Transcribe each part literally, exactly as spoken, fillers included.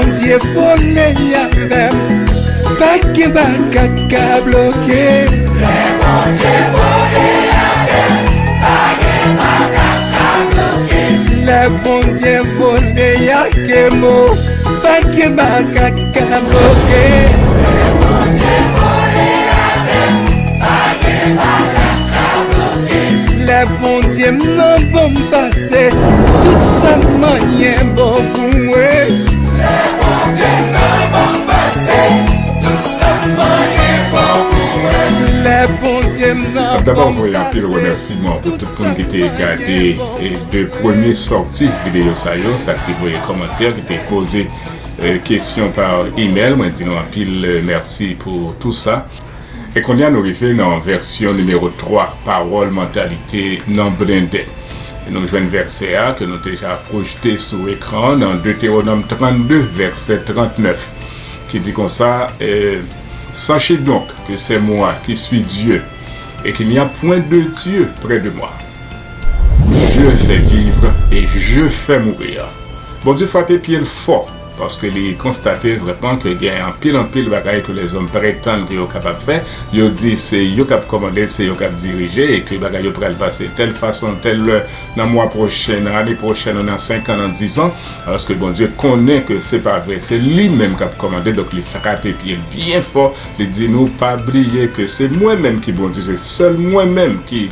Bondye vole avè m, pa gen bagay k ka bloke. Lè Bondye vole avè m, pa gen bagay k ka bloke. Lè Bondye vole ak mo, pa gen bagay k ka bloke. Lè Bondye vole avè m, pa gen bagay k ka bloke. Lè Bondye m nan ban m pase, tout sa m manyen bon pou mwen. Lè Bondye m nan ban m pase, tout sa m manyen bon pou mwen. Lè Bondye m nan ban m pase, tout sa m manyen bon pou mwen. N ap dabò voye anpil remèsiman pou tout moun ki te gade, e, de premye sòti videyo sa yo, sa ki te voye kòmantè, ki te poze, e, kesyon pa imèl. Mwen di nou anpil, e, mèsi pou tou sa. E kounye a nou rive nan vèsyon nimewo twa, Pawòl Mantalite nan Blende. E nou jwenn vèsè a ke nou te deja pwojte sou ekran nan Detewonòm trannde, vèsè trannèf, ki di konsa, e, Sachez donc que c'est moi qui suis Dieu, et qu'il n'y a point de Dieu près de moi. Je fais vivre et je fais mourir. Bondye frape pye l fò, paske li konstate vrèman ke gen anpil, anpil bagay ke lèzòm pretann ke yo kapab fè. Yo di se yo k ap kòmande, se yo k ap dirije, e ke bagay yo pral pase tèl fason, tèl lè, nan mwa pwochen, nan ane pwochèn, ou nan senk an, nan dis an, alòske Bondye konnen ke se pa vre, se li menm k ap kòmande, donk li frape pye l byen fò, li di nou, pa bliye ke se mwen menm ki Bondye, se sèl mwen menm ki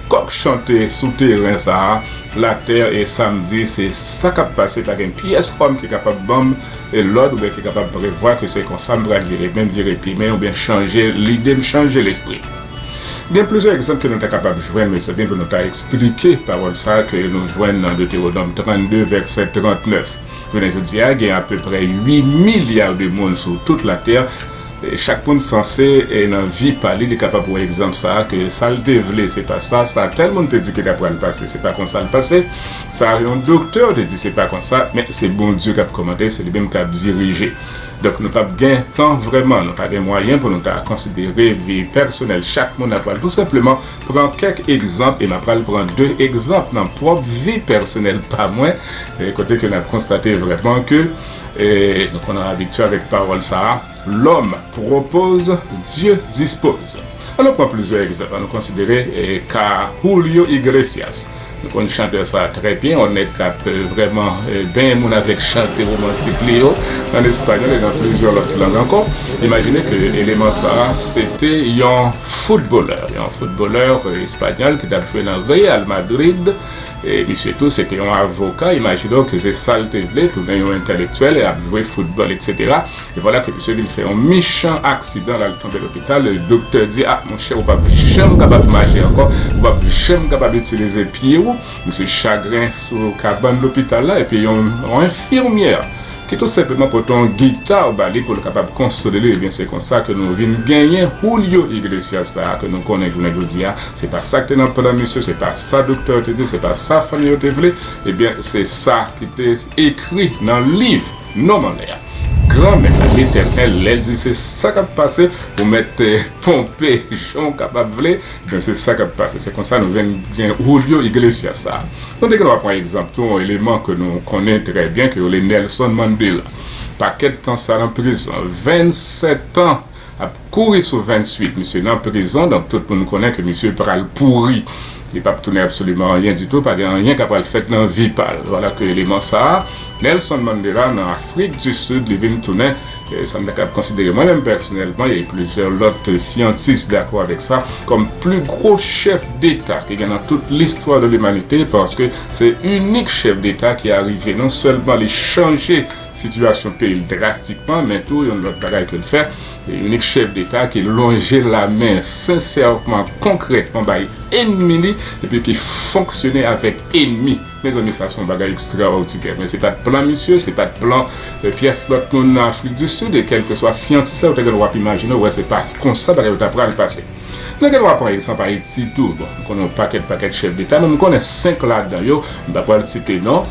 kòk chante sou teren sa a, latè e sa m di, se sa k ap pase, pa gen pyès òm ki kapab ban m, e, lòd oubyen ki kapab prevwa ke se konsa m pral vire, men m vire pimen oubyen chanje lide m, chanje lespri m. Gen plizyè egzanp ke nou ta kapab jwenn, mezanmi, pou nou ta eksplike pawòl sa a ke nou jwenn nan Detewonòm trannde, vèsè trannèf. Jounen jodi a, gen apeprè uit milya de moun sou tout latè. E chak moun sanse, e, nan vi pa li, li kapab wè egzanp sa a, ke sa l te vle, se pa sa, sa tèl moun te di ki ta pral pase, se pa konsa l pase. Sa yon doktè te di, se pa konsa, men se Bondye k ap kòmande, se li menm k ap dirije. Donk, nou p ap gen tan vrèman, nou pa gen mwayen pou nou ta konsidere vi pèsonèl chak moun. N ap pral tou senpleman pran kèk egzanp, e m ap pral pran de egzanp nan pwòp vi pèsonèl pa mwen, e kote ke n ap konstate vrèman ke, e, nou konn abitye avèk pawòl sa a, L'homme propose, Dieu dispose. Ann nou pran plizyè egzanp, ann nou konsidere, e, ka Julio Iglesias. Nou konn chantè sa a trè byen, yon nèg k ap, e, vrèman, e, benyen moun avèk chante womantik li yo, an espanyòl e nan plizyè lòt lang ankò. Imajine ke eleman sa a, se te yon foutbolè, yon foutbolè, e, espanyòl ki t ap jwe nan Real Madrid. E misye tou, se te yon avoka, imajine w ke se sa l te vle, tounen yon entèlektyèl e ap jwe foutbòl, etsetera. E vwala ke misye vin fè yon mechan aksidan, l al tonbe lopital. Doktè di, a, monchè, ou p ap janm kapab mache ankò, ou p ap janm kapab itilize pye w. Misye chagren sou kabann lopital la, epi yon, yon enfimyè ki tou senpleman pote yon gita ba li pou l kapab konsole li. Ebyen, se konsa ke nou vin genyen Julio Iglesias la, ke nou konnen jounen jodi a. Se pa sa k te nan plan misye, se pa sa doktè yo te di, se pa sa fanmi yo te vle. Ebyen, se sa ki te ekri nan liv nonm anlè a. Granmèt la, Letènèl, lè l di se sa k ap pase, ou mèt, eh, ponpe jan w kapab vle, ebyen, se sa k ap pase. Se konsa nou vin gen Julio Iglesias sa. Nou te gen dwa pran egzanp tou, yon eleman ke nou konnen trè byen, ke yo rele Nelson Mandela. Pakèt tan sa nan prizon, vennsèt an ap kouri sou vennuit, misye nan prizon, donk tout moun konnen ke misye pral pouri. Li p ap tounen absoliman anyen ditou, pa gen anyen k ap pral fèt nan vi pa l. Vwala ke eleman sa a, Nelson Mandela nan Afrik di Sid, li vin tounen, eh, sa m ta kab konsidere mwen menm pèsonèlman, e plizyè lòt syantis dakò avèk sa, kòm pli gwo chèf deta ki gen nan tout listwa de limanite, paske se inik chèf deta ki arive non sèlman li chanje sitiyasyon peyi l drastikman, men tou yon lòt bagay ke l fè, e inik chèf deta ki lonje lamen sensèman, konkrètman bay enmi li, epi ki fonksyone avèk enmi. Mezanmi, sa se yon bagay ekstraòdinè. Men se pa t plan misye, se pa t plan, eh, pyès lòt moun nan Afrik di Sid, e kèlkeswa syantis la, ou te gen dwa ap imajine, ou wè se pa konsa bagay yo ta pral pase. Nou gen dwa pran egzanp Ayiti tou. Bon, nou konnen yon pakèt, pakèt chèf deta, men m konnen senk ladan yo, m pa pral site non.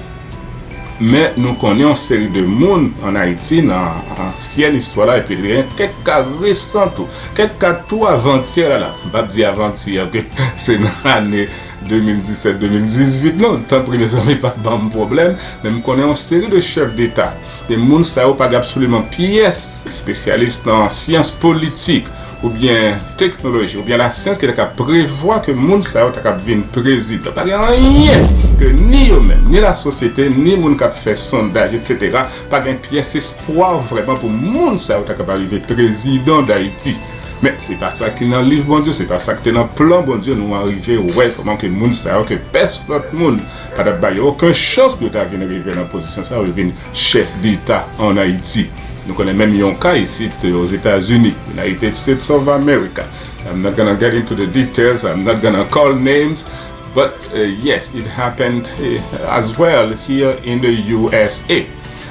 Men nou konnen yon seri de moun ann Ayiti nan ansyèn istwa la, epi gen kèk ka resan tou, kèk ka tou avantyè la. M p ap di avantyè, ke se nan ane de mil disèt, de mil dizuit non, tanpri mezanmi, pa ban m pwoblèm, men m konnen yon seri de chèf deta. E moun sa yo pa gen absoliman pyès espesyalis nan syans politik, oubyen teknoloji, oubyen lasyans ki ta ka prevwa ke moun sa yo ta ka vin prezidan. Pa gen anyen ke ni yo menm, ni lasosyete, ni moun k ap fè sondaj, etsetera, pa gen pyès espwa vrèman pou moun sa yo ta ka rive prezidan Dayiti. Men se pa sa ki nan liv Bondye, se pa sa ki te nan plan Bondye. Nou arive wè vrèman ke moun sa yo, ke pèsonn lòt moun pa t ap ba yo okenn chans pou yo ta vin rive nan pozisyon sa yo, vin chèf deta ann Ayiti. Nou konnen menm yon ka isit, Ozetazini, United States of America. I'm not gonna get into the details, I'm not gonna call names, but uh, yes, it happened uh, as well here in the U S A.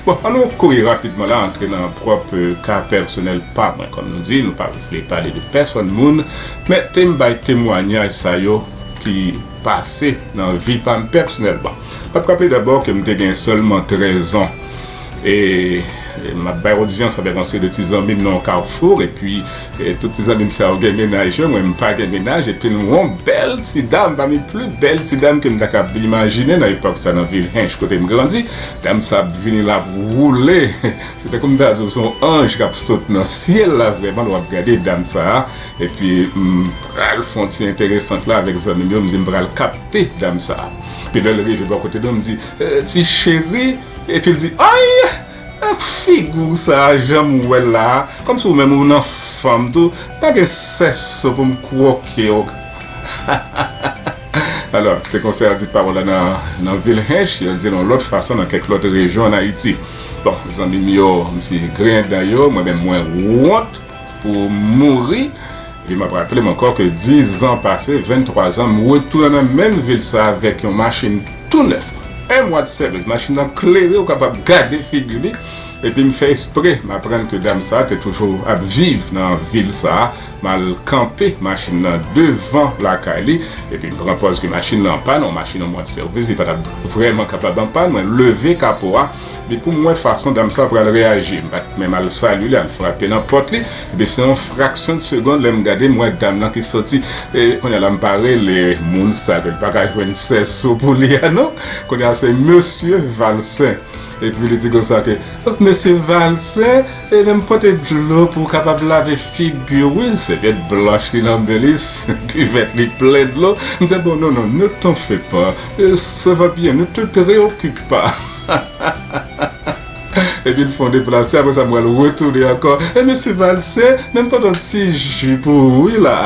Bon, ann nou kouri rapidman la, antre nan pwòp ka pèsonèl pa mwen. Kòm nou di, nou pa vle pale de pèsonn moun, men te m bay temwayaj sa yo ki pase nan vi pa m pèsonèlman. N ap raple dabò ke m te gen sèlman trèz an. E m ap bay odyans avèk yon seri de ti zanmi m nan yon kafou, epi e, tout ti zanmi m sa yo gen mennaj yo, mwen m pa gen mennaj, epi n wè yon bèl ti dam, pami pli bèl ti dam ke m ta kab imajine nan epòk sa nan vil Hinche kote m grandi. Dam sa ap vini, l ap woule. Se tankou m ta di w se yon anj k ap sot nan syèl la, vrèman, lè w ap gade dam sa a. Epi m pral fè yon ti enteresant la avèk zanmi m yo, m di m pral kapte dam sa a. Epi lè l rive bò kote nou, m di, "Eh, ti cheri," epi l di, "Ay!" Ak figi w sa a, jan m wè l la a, kòmsi ou menm ou nan fanm tou, pa gen sèso pou m kwoke w. Alò, se konsa yo di pawòl la nan, nan vil Hinche, yo di l yon lòt fason nan kèk lòt rejyon ann Ayiti. Bon, zanmi m yo, m si griyen dan yo, mwen menm mwen wont pou mouri. Epi m ap raple m ankò ke diz an pase, venntwa zan, m retounen nan menm vil sa avèk yon machin tou nèf. M Wad Service, machin nan klere, ou kapab gade figi li. Epi m fè espre, m aprann ke dam sa te toujou ap viv nan vil sa. M al kanpe machin nan devan lakay li. Epi m pran pòz ke machin nan an pàn, yon machin M Wad Service, li pa t ap vrèman kapab an pàn. Mwen leve kapo a. Epi pou m wè fason dam sa pral reyaji, m pa t menm al salye li, al frape nan pòt li. Epi se yon fraksyon de segonn, lè m gade, m wè dam nan ki soti. E kounye a la, m pa rele moun sa ke l pa ka jwenn sèso pou li a, non. Kounye a, se mesye Valcin. Epi li di konsa ke, "Oh, mesye Valcin, e men m pote dlo pou w kapab lave figi w, wi." Sèvyèt blanch li nan men li, kivèt li plen dlo. M di, "Bon, non, non, ne t'en fais pas. Euh, ça va bien, ne te préoccupe pas." Epi l fè yon deplase, apre sa, mwen retounen ankò. "E mesye Valcin, men m pote yon ti ji pou ou, wi, la."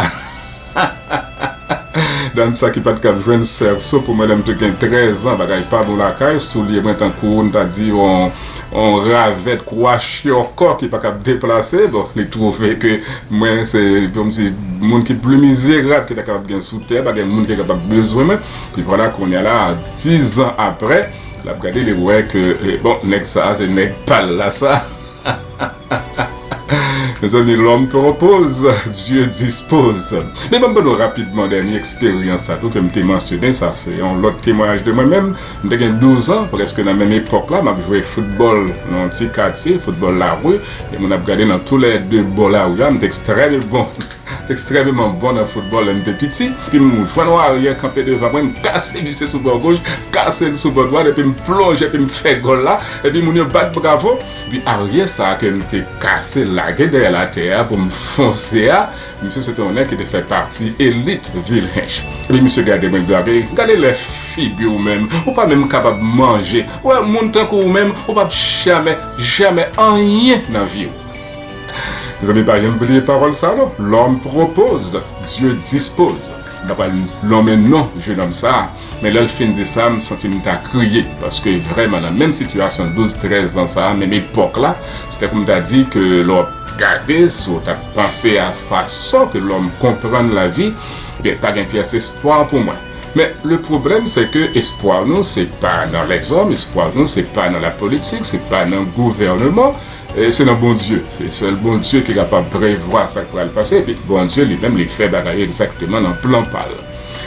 Dam sa ki pa t kab jwenn sèso pou mwen lè m te gen trèz an, bagay pa bon lakay, soulye mwen tankou, n ta di, yon, yon ravèt kwa chyòkò ki pa kab deplase. Bon, li twouve ke mwen se, kòmsi, moun ki pli mizerab ki ta kapab gen sou tè, pa gen moun ki kapab bezwen mwen. Pi vwala, kounye a la, diz an apre, l ap gade, li wè ke, eh, bon, nèg sa a, se nèg pa l la sa. Mezanmi, l'homme propose, Dieu dispose. Men ban m ban nou rapidman dènye eksperyans sa tou ke m te mansyone. Sa se yon lòt temwayaj de mwen menm. M te gen douz an, prèske nan menm epòk la, m ap jwe foutbòl nan yon ti katye, foutbòl lari. E moun ap gade nan toulède bò lari a, m te ekstrèmman bon. Ekstrèmman bon nan foutbòl lè m te piti. Epi m jwenn yon aryè kanpe devan mwen, m kase misye sou bò goch, kase l sou bò dwat, epi m plonje, epi m fè gòl la. Epi moun yo bat bravo. Epi aryè sa a ke m te kase lage dèyè l atè a pou m fonse a, misye se te yon nèg ki te fè pati elit vil Hinche. Epi misye gade mwen, li di, "Abe, gade lè figi w menm, ou pa menm kapab manje. Ou wè, moun tankou w menm, ou p ap jamè, jamè anyen nan vi w." Mezanmi, pa janm bliye pawòl sa a non. L'homme propose, Dieu dispose. M pa pral nonmen non jenòm sa a, men lè l fin di sa, m santi m ta kriye, paske vrèman, nan menm sitiyasyon douz, trèz an sa a, menm epòk la, se tankou m ta di ke lè w ap gade, si w t ap panse a fason ke lòm konprann lavi, ebyen, pa gen pyès espwa pou mwen. Men, le pwoblèm, se ke espwa nou, se pa nan lèzòm, espwa nou, se pa nan lapolitik, se pa nan gouvèneman, e se nan Bondye. Se sèl Bondye ki kapab prevwa sa k pral pase, epi Bondye li menm, li fè bagay yo egzakteman nan plan pa l.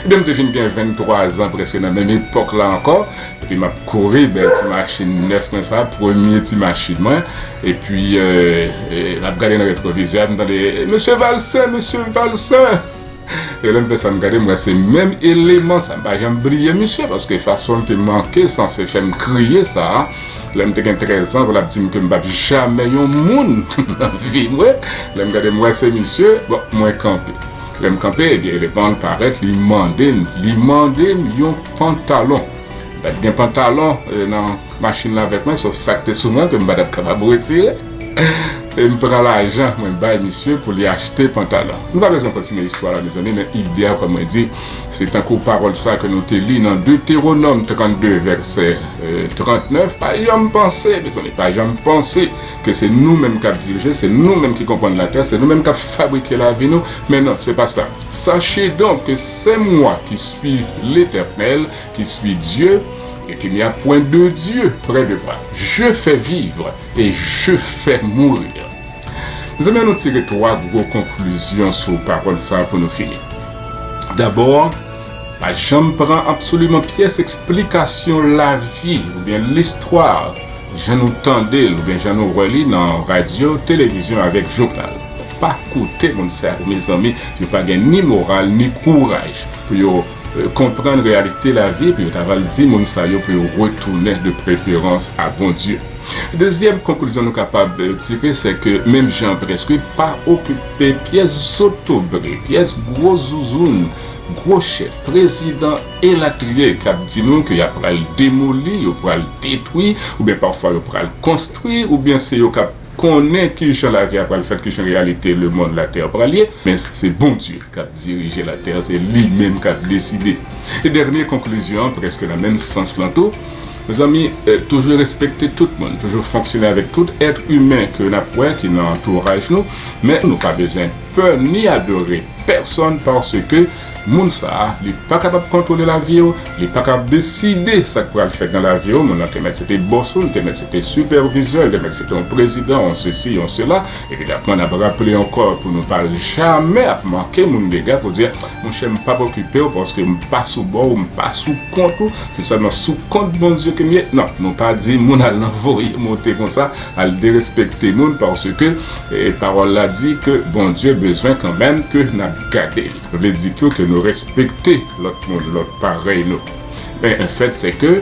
Ebyen, m te fin gen venntwa zan, prèske nan menm epòk la ankò, epi m ap kouri bèl ti machin nèf mwen sa, premye ti machin mwen, epi, e, e, m ap gade nan retwovizè, m tande, "Mesye Valcin, mesye Valcin!" E lè m fè sa, m gade, m wè se menm eleman sa. M pa janm bliye misye, paske fason l te manke sanse fè m kriye sa a, lè m te gen trèz an, pou l ap di m ke m p ap jamè yon moun nan vi mwen. Lè m gade, m wè se misye, bon, mwen kanpe. Lè m kanpe, ebyen, eleman l parèt, li mande m, li mande m yon pantalon. M pa t gen pantalon, eh, nan machin nan avèk mwen, sof sa k te sou mwen, ke m pa t ap kapab retire. E m pran lajan, mwen bay misye pou li achte pantalon. Nou pa bezwen kontinye istwa la, mezanmi, men ide a, kòm mwen di, se tankou pawòl sa ke nou te li nan Detewonòm trannde, vèsè, eh, trannèf. Pa janm panse, mezanmi, pa janm panse ke se nou menm k ap dirije, se nou menm ki konprann latè, se nou menm k ap fabrike lavi nou. Men non, se pa sa. Sachez donc que c'est moi qui suis l'Éternel, qui suis Dieu, et qu'il n'y a point de Dieu près de moi. Je fais vivre et je fais mourir. Mezanmi, nou tire twa gwo konklizyon sou pawòl sa a pou nou fini. Dabò, pa janm pran absoliman pyès eksplikasyon lavi oubyen listwa jan nou tande l oubyen jan nou wè li nan radyo, televizyon avèk jounal. Pa koute moun sa yo, mezanmi, yo pa gen ni moral ni kouraj pou yo, eh, konprann reyalite lavi, pou yo ta va l di moun sa yo pou yo retounen de preferans a Bondye. Dezyèm konklizyon nou kapab, eh, tire, se ke menm jan prèske, pa okipe pyès zotobre, pyès gwo zouzoun, gwo chèf, prezidan elatriye k ap di nou ke y ap pral demoli, yo pral detwi, oubyen pafwa yo pral konstwi, oubyen se yo k ap konnen kijan lavi a pral fèt, kijan reyalite lemonn, latè pral ye, men se Bondye k ap dirije latè, se li menm k ap deside. E dènye konklizyon an, prèske nan menm sans lan tou, mezanmi, eh, toujou respekte tout moun, toujou fonksyone avèk tout èt imen ke n ap wè ki nan antouraj nou, men nou pa bezwen pè ni adore pèsonn, paske moun sa a, li pa kapab kontwole lavi w, li pa kapab deside sa k pral fèt nan lavi w. Moun nan te mèt se te bòs ou, li te mèt se te sipèvizè, li te mèt se te yon prezidan, yon sesi, yon sela. Evidaman, n ap raple ankò pou nou pa jamè ap manke moun dega pou di, monchè, m p ap okipe w paske m pa sou bò w, m pa sou kont ou, se sèlman sou kont Bondye ke m ye. Non, nou pa di moun al nan voye monte konsa, al derespekte moun, paske, eh, pawòl la di ke Bondye bezwen kanmenm ke n ap gade l. Vle di tou ke nou respekte lòt moun, lòt parèy nou. Men, an fèt, se ke,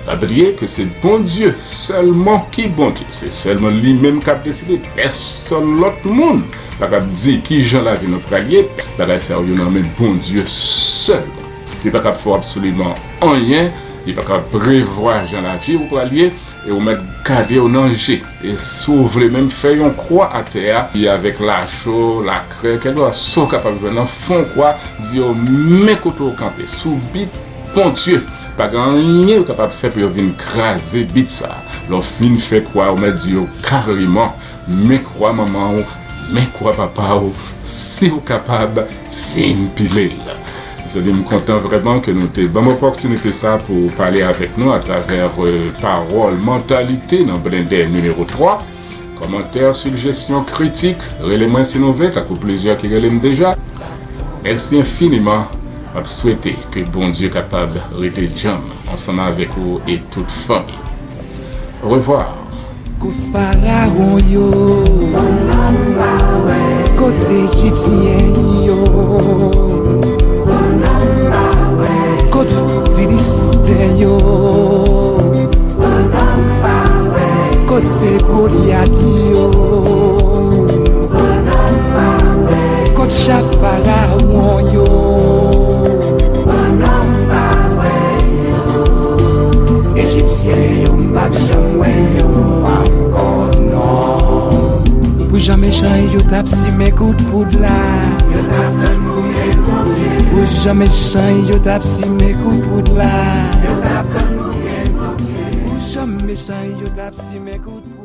pa bliye ke se Bondye sèlman ki Bondye. Se sèlman li menm k ap deside. Pèsonn lòt moun pa kab di kijan lavi nou pral ye. Bagay sa yo nan men Bondye sèlman. Li pa kab fè w absoliman anyen. Li pa kab prevwa jan lavi w pral ye. E ou mèt gade w nan je. E si w vle menm fè yon kwa atè a, e avèk lacho, lakrè, kèlkeswa sa w kapab jwenn nan fon kwa, di yo men kote w kanpe. Sou bit Bondye, pa gen anyen yo kapab fè pou yo vin kraze bit sa. Lè w fin fè kwa, ou mèt di yo kareman, men kwa manman w, men kwa papa w, si w kapab, vin pile l. Mezanmi, m kontan vrèman ke nou te ban m opòtinite sa pou pale avèk nou atravè, euh, pawòl mantalite nan blende nimewo twa. Kòmantè, sijesyon, kritik, rele mwen si nou vle, tankou plizyè ki rele m deja. Mèsi enfiniman. M ap swete ke Bondye kapab rete djanm ansanm avèk ou e tout fanmi. Orevwa. Kot farawon yo? Kot ejipsyen yo? Kot filisten yo? Kote Golyat yo? Kot cha farawon yo? Ejipsyen yo, m p ap janm wè yo ankò, non. Pou jan mechan yo t ap simen kout poud la. Yo t ap tann pou gen kout pye. Pou jan mechan yo t ap simen kout poud la. Yo t ap tann pou gen kout pye. Pou jan mechan yo t ap simen kout poud.